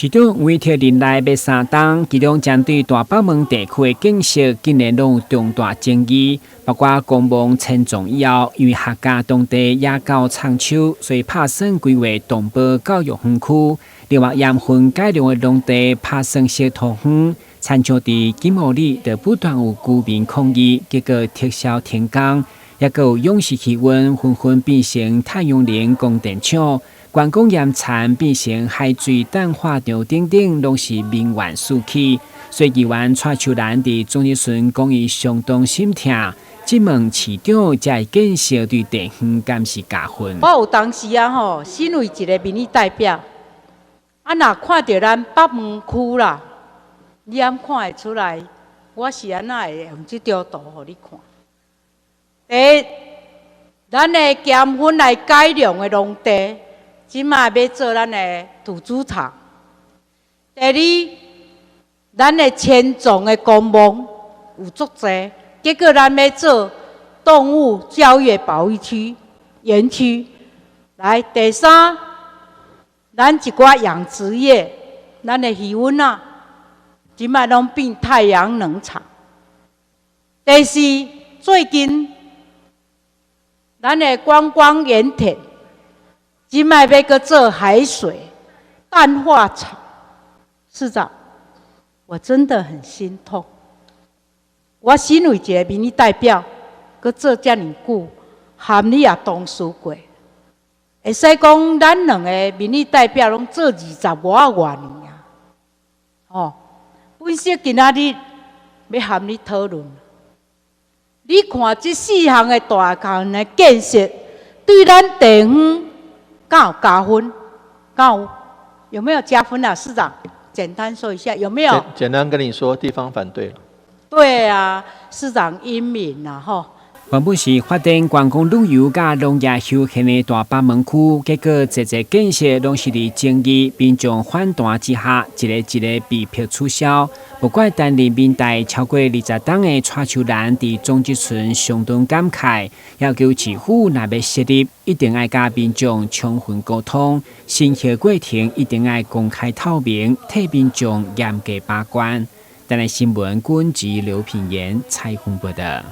市長委託任內欲3冬，其中針對大北門地區的建設，近年攏有重大爭議，包括公墓遷葬以後，因為客家當地野狗藏手，所以拍算規劃動保教育園區。另外，鹽分改良的農地拍算釋土園，親像佇金湖里就不斷有居民抗議，結果撤銷停工，抑閣有勇士漁塭紛紛變成太陽能光電廠。觀光鹽田變成海水淡化場等等，攏是民怨四起。所以議員蔡秋蘭佇總質詢講，伊相當心痛，質問市長這个建設對地方敢是加分？我有當時啊吼，身為一個民意代表，啊若看著咱北門區啦，你敢看會出來？我是按怎會用這張圖予你看？第一，咱的鹽分來改良的農地，這擺欲做咱的土豬場。第二，咱的遷葬的公墓有足濟，結果咱欲做動物教育保育區園區。來，第三，咱一寡養殖業，咱的漁塭啊，這擺攏變太陽能廠。第四，最近咱的觀光鹽田，這擺欲閣做海水淡化廠。市長，我真的很心痛。我身為一個民意代表，閣做遮爾久，和你也同事過，會使講咱兩個民意代表攏做20外外年啊。哦，本身今仔日欲和你討論，你看這四項的大項的建設，對咱地方敢有加分？敢有？有沒有加分啊？市長，簡單說一下，有沒有？簡單跟你說，地方反對了。對啊，市長英明啊，吼。原本是發展觀光旅遊佮農業休閒的大北門區，結果濟濟建設攏是佇爭議、民眾反彈之下，一个一个被迫取消。無怪擔任民代超過20冬的蔡秋蘭，佇總質詢相當感慨，要求市府若欲設立，一定愛佮民眾充分溝通，審核過程一定愛公開透明，替民眾嚴格把關。台視新聞，軍籍劉品言採訪報道。